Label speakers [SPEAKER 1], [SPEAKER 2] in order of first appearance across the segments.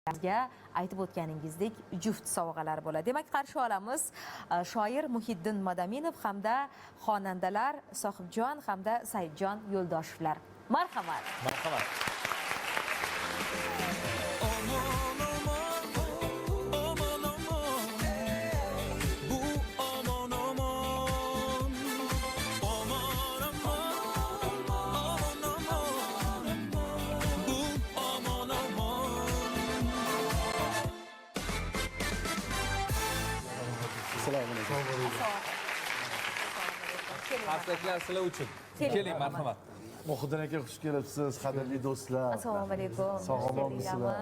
[SPEAKER 1] Aytib o'tganingizdek juft sovg'alar bo'ladi. Demak, qarshi olamiz shoir Muhiddin Madaminov hamda xonandalar Sohibjon hamda Saidjon Yo'ldoshevlar. Marhamat.
[SPEAKER 2] Marhamat.
[SPEAKER 3] Aman aman, aman aman, bu aman aman, aman aman, aman aman, bu aman aman.
[SPEAKER 4] Assalomu alaykum.
[SPEAKER 2] Qarsaklar sizlar uchun.
[SPEAKER 1] Keling,
[SPEAKER 2] Keling, marhamat.
[SPEAKER 4] Muhiddin aka, xush kelibsiz, qadrli do'stlar.
[SPEAKER 1] Assalomu alaykum.
[SPEAKER 4] Sog' omonmisizlar?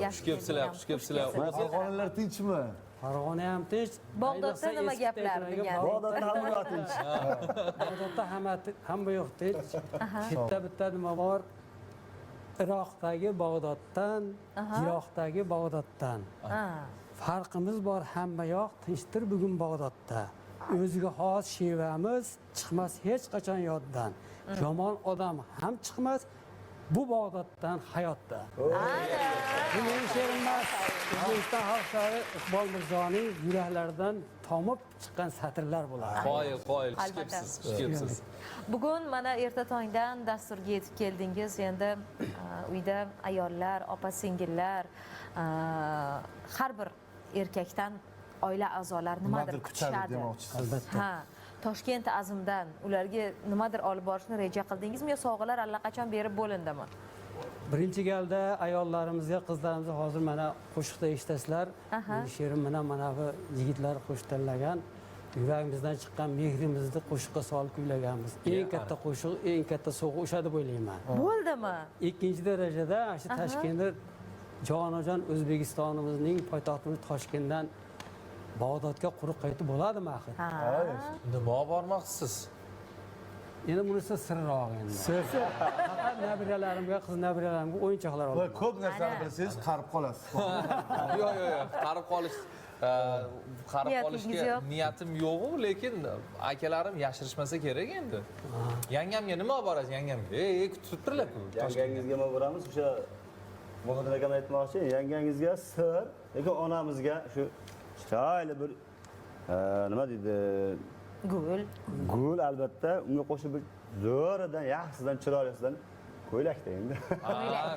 [SPEAKER 1] Yaxshi
[SPEAKER 2] Xush kelibsizlar, xush kelibsizlar.
[SPEAKER 4] Farg'onalar tinchmi?
[SPEAKER 5] Farg'ona ham tinch.
[SPEAKER 1] Bog'dodda
[SPEAKER 5] Ayniqsa
[SPEAKER 1] nima
[SPEAKER 5] eski
[SPEAKER 1] gaplar
[SPEAKER 5] paytlarga
[SPEAKER 1] degan.
[SPEAKER 6] Bog'dodda hamma yoq tinch.
[SPEAKER 5] Bog'dodda hamma yoq tinch. Bitta bitta nima bor? Iroqdagi Bog'doddan, Yiroqdagi Bog'doddan. Farqimiz bor, hamma yoq tinchdir bugun Bog'dodda. O'ziga xos shevamiz chiqmas hech qachon yoddan. Yomon odam ham chiqmas bu Bog'doddan hayotda. Bu mening she'rim emas. O'zbekiston xalq shoiri Iqbol Mirzoning yuraklaridan tomib chiqqan satrlar bular.
[SPEAKER 2] Qoyil, qoyil. Xush
[SPEAKER 1] Albatta.
[SPEAKER 2] kelibsiz, xush kelibsiz.
[SPEAKER 1] Bugun mana erta tongdan dasturga yetib keldingiz. Endi uyda ayollar, opa singillar, har bir erkakdan oila a'zolari nimadir
[SPEAKER 4] Nimadir kutadi
[SPEAKER 1] kutishadi.
[SPEAKER 4] demoqchisiz.
[SPEAKER 5] Albatta.
[SPEAKER 1] Ha, Toshkent Azimdan ularga nimadir olib borishni reja qildingizmi yo sovg'alar allaqachon berib bo'lindimi?
[SPEAKER 5] Birinchi galda ayollarimizga, qizlarimizga hozir mana qo'shiqda eshitasizlar. Meni she'rim bilan mana bu yigitlar qo'shiq tanlagan. Yuragimizdan chiqqan mehrimizni qo'shiqqa solib kuylaganmiz. Eng katta qo'shiq, eng katta sovg'a o'sha deb o'ylayman.
[SPEAKER 1] Bo'ldimi?
[SPEAKER 5] Ikkinchi darajada shu Toshkentda jonajon O'zbekistonimizning poytaxtimiz Toshkentdan Bog'dodga quruq qaytib bo'ladimi axir?
[SPEAKER 2] Nima olib bormoqchisiz?
[SPEAKER 5] Endi bunisi sirroq endi.
[SPEAKER 4] Sir.
[SPEAKER 5] Faqat nabiralarimga, qiz nabiralarimga o'yinchoqlar
[SPEAKER 4] Va
[SPEAKER 5] olaman.
[SPEAKER 4] ko'p narsani bilsangiz qarib qolasiz.
[SPEAKER 2] Yo'q, yo'q, yo'q. Qarib qolish, qarib
[SPEAKER 1] Niyatingiz
[SPEAKER 2] qolishga
[SPEAKER 1] yo'q.
[SPEAKER 2] niyatim yo'q-u, lekin akalarim yashirishmasa kerak endi. Yangamga nima olib borasiz, yangamga? Ey, kutib turibdilar-ku.
[SPEAKER 6] Yangangizga nima boramiz? O'sha Muhiddin akam aytmoqchi, yangangizga sir, lekin onamizga shu chiroyli bir nima deydi?
[SPEAKER 1] Gul.
[SPEAKER 6] Gul albatta, unga qo'shib bir zo'ridan, yaxshisidan, chiroylisidan ko'ylakda endi.
[SPEAKER 2] Ha,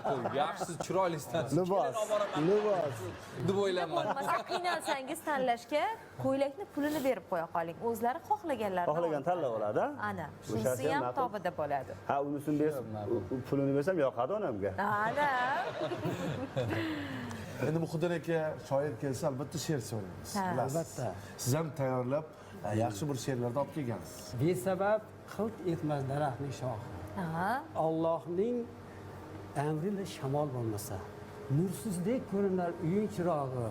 [SPEAKER 2] qo'y, yaxshisi chiroylisidan.
[SPEAKER 6] Libos,
[SPEAKER 2] Kelin olib boraman
[SPEAKER 6] libos.
[SPEAKER 2] deb o'ylayman.
[SPEAKER 1] Bo'lmasa qiynalsangiz tanlashga ko'ylakni pulini berib qo'ya qoling. O'zlari xohlaganlarini
[SPEAKER 6] Xohlagan tanlab oladi.
[SPEAKER 1] Ana,
[SPEAKER 6] O'shasi
[SPEAKER 1] shunisi
[SPEAKER 6] ham
[SPEAKER 1] ham
[SPEAKER 6] ma'qul.
[SPEAKER 1] tobida bo'ladi.
[SPEAKER 6] Ha, unisini bersam, pulini bersam yoqadi onamga.
[SPEAKER 1] Ana.
[SPEAKER 4] Endi Muhiddin aka shoir kelsa albatta she'r so'raymiz.
[SPEAKER 1] Ha.
[SPEAKER 4] Bilasiz.
[SPEAKER 5] Albatta.
[SPEAKER 4] Siz ham tayyorlab yaxshi bir she'rlarni olib kelgansiz.
[SPEAKER 5] Besabab qilt etmas daraxtning shoxi.
[SPEAKER 1] Ha.
[SPEAKER 5] Allohning amri ila shamol bo'lmasa, nursizdek ko'rinar uying chirog'i,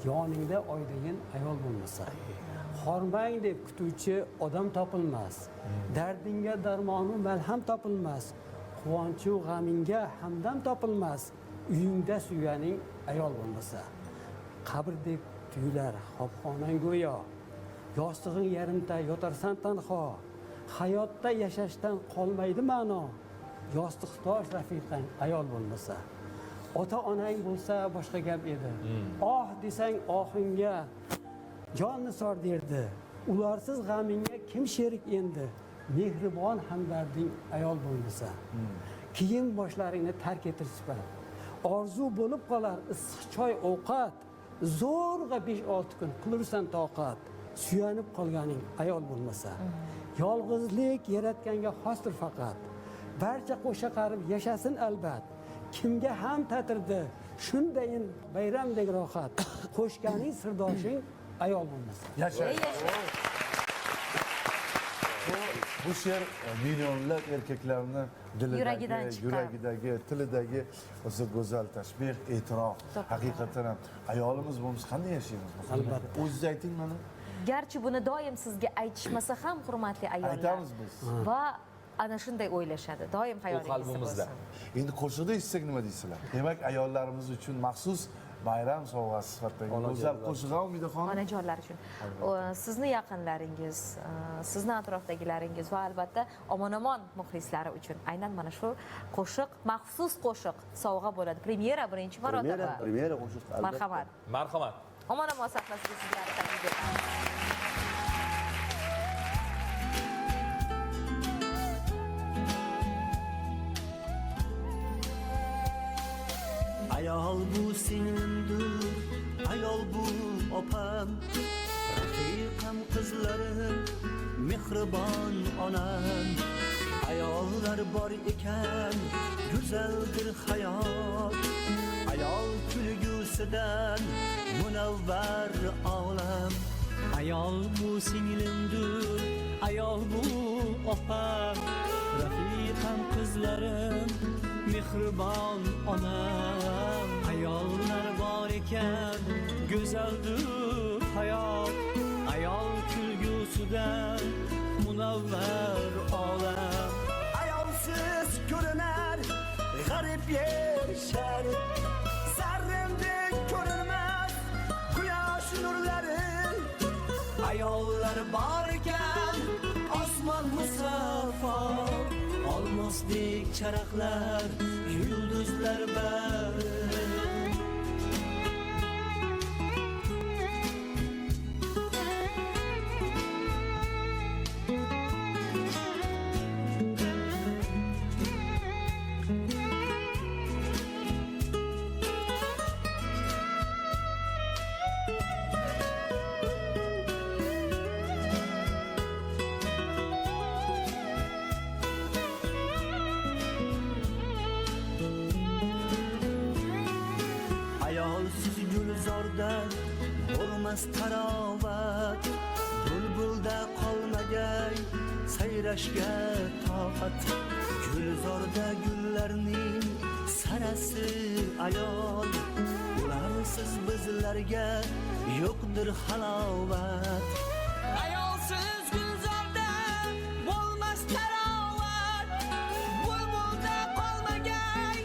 [SPEAKER 5] yoningda oydagin ayol bo'lmasa, hormang deb kutuvchi odam topilmas, dardingga darmonu malham topilmas, quvonchu g'amingga hamdam topilmas, uyingda suyganing ayol bo'lmasa, qabrdek tuyular xobxonang go'yo, yostig'ing yarimta yotarsan tanho, hayotda yashashdan qolmaydi ma'no, yostiqdosh rafiqang ayol bo'lmasa, ota onang bo'lsa boshqa gap edi, oh desang ohingga jon nisor derdi, ularsiz g'amingga kim sherik endi, mehribon hamdarding ayol bo'lmasa, kiyim boshlaringni tark etir sifat, orzu bo'lib qolar issiq choy ovqat, zo'rg'a 5-6 kun qilursan toqat, suyanib qolganing ayol bo'lmasa, yolg'izlik yaratganga xosdir faqat, barcha qo'sha qarib yashasin albat, kimga ham tatirdi shundayin bayramdek rohat, qo'shganing sirdoshing ayol bo'lmasa.
[SPEAKER 4] Yasha. Bu she'r millionlab erkaklarni dilidagi,
[SPEAKER 1] Yuragidan chiqqan.
[SPEAKER 4] yuragidagi, tilidagi o'sha go'zal tashbih, e'tirof. Haqiqatan ham ayolimiz bo'lmasa qanday yashaymiz?
[SPEAKER 5] Albatta.
[SPEAKER 4] O'zingiz ayting mana.
[SPEAKER 1] Garchi buni doim sizga aytishmasa ham hurmatli ayollar.
[SPEAKER 4] Aytamiz biz.
[SPEAKER 1] Va ana shunday o'ylashadi. Doim xayolingizda
[SPEAKER 2] qalbimizda.
[SPEAKER 1] bo'lsin.
[SPEAKER 4] Endi qo'shiqda eshitsak nima deysizlar? Demak, ayollarimiz uchun maxsus Bayram sovg'asi sifatida go'zal qo'shiq, Umidaxon.
[SPEAKER 1] Onajonlar uchun. Sizni yaqinlaringiz, sizni atrofdagilaringiz va albatta Omon Omon muxlislari uchun aynan mana shu qo'shiq, maxsus qo'shiq sovg'a bo'ladi. Premyera birinchi marotaba.
[SPEAKER 6] Premyera qo'shiq albatta.
[SPEAKER 1] Marhamat.
[SPEAKER 2] Marhamat.
[SPEAKER 1] Omon Omon sahnasiga sizlarni taklif etamiz.
[SPEAKER 3] Ayol bu singlimdir, ayol bu opam, rafiqam qizlarim, mehribon onam. Ayollar bor ekan, go'zaldir hayot. Ayol kulgusidan munavvar olam.
[SPEAKER 7] Ayol bu singlimdir, ayol bu opam, rafiqam qizlarim, mehribon onam. Ayollar bor ekan, go'zaldir hayot. Ayol kulgusidan munavvar olam.
[SPEAKER 3] Ayolsiz ko'rinar g'arib yer shari, zarrindek ko'rinmas quyosh nurlari.
[SPEAKER 7] Ayollar bor ekan, osmon musaffo, olmosdek charaqlar yulduzlar bari.
[SPEAKER 3] Ayolsiz gulzorda bo'lmas tarovat, bulbulda qolmagay sayrashga toqat. Gulzorda gullarning sarasi ayol, ularsiz bizlarga yo'qdir halovat.
[SPEAKER 7] Ayolsiz gulzorda bo'lmas tarovat, bulbulda qolmagay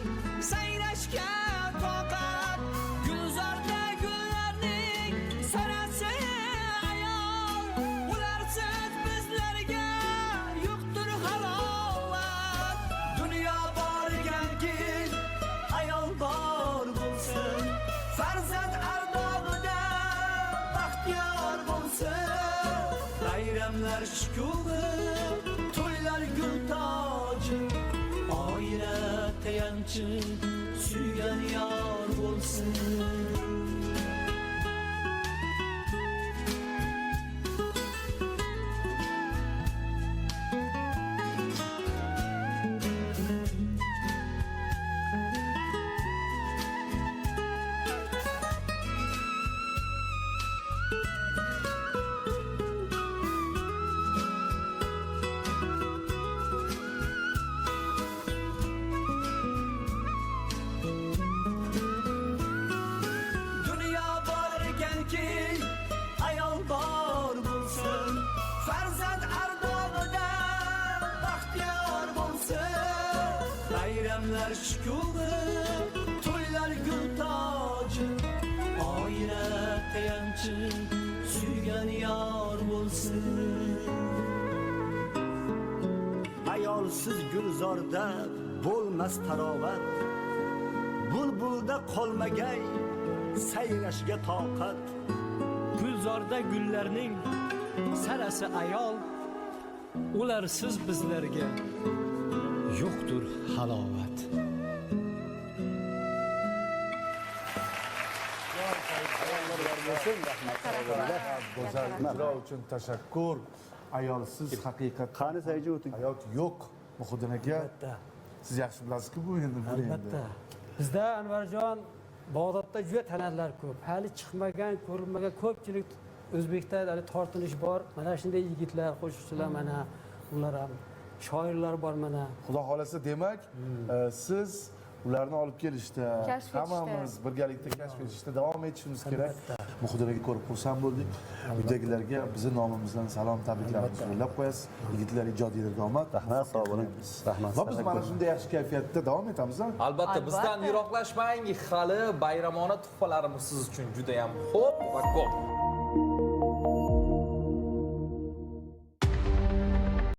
[SPEAKER 7] sayrashga toqat. Gulzorda gullarning sarasi ayol, ularsiz bizlarga yo'qdir halovat.
[SPEAKER 3] Dunyo bor ekanki ayol bor bo'lsin, farzand ardog'ida baxtiyor bo'lsin. Bayramlar shukuhi, to'ylar gul toji,
[SPEAKER 7] oila tayanchi, suygan yor bo'lsin.
[SPEAKER 3] Dunyo bor ekanki ayol bor bo'lsin, farzand ardog'ida baxtiyor bo'lsin. Bayramlar shukuhi, to'ylar gul toji,
[SPEAKER 7] oila tayanchi, suygan yor bo'lsin.
[SPEAKER 3] Ayolsiz gulzorda bo'lmas tarovat, bulbulda qolmagay sayrashga toqat.
[SPEAKER 7] Gulzorda gullarning sarasi ayol, ularsiz bizlarga yo'qdir halovat.
[SPEAKER 4] Go'zal ijro uchun tashakkur. Ayolsiz haqiqat
[SPEAKER 6] Qani Saidjon o'ting.
[SPEAKER 4] hayot yo'q. Muhiddin aka,
[SPEAKER 5] Albatta.
[SPEAKER 4] siz yaxshi bilasizku bu endi buni endi.
[SPEAKER 5] Albatta. Bizda Anvarjon Bag'dodda juda talantlar ko'p. Hali chiqmagan, ko'rinmagan ko'pchilik o'zbekda hali tortinish bor. Mana shunday yigitlar, qo'shiqchilar mana ular ham shoirlar bor mana.
[SPEAKER 4] Xudo xolasa demak, siz ularni olib kelishda,
[SPEAKER 1] Kashf etishda.
[SPEAKER 4] hammamiz birgalikda kashf etishda davom etishimiz kerak.
[SPEAKER 5] Albatta.
[SPEAKER 4] Muhiddin aka ko'rib xursand bo'ldik. Uydagilarga bizni nomimizdan salom, tabriklarimizni yo'llab qo'yasiz. Yigitlar, ijodinglarga omad.
[SPEAKER 6] Rahmat, sog' bo'ling. Rahmat.
[SPEAKER 4] Va biz mana shunday yaxshi kayfiyatda davom etamiz, a?
[SPEAKER 2] Albatta, bizdan
[SPEAKER 1] Albatta.
[SPEAKER 2] yiroqlashmang, hali bayramona tuhfalarimiz siz uchun juda ham ko'p va ko'p.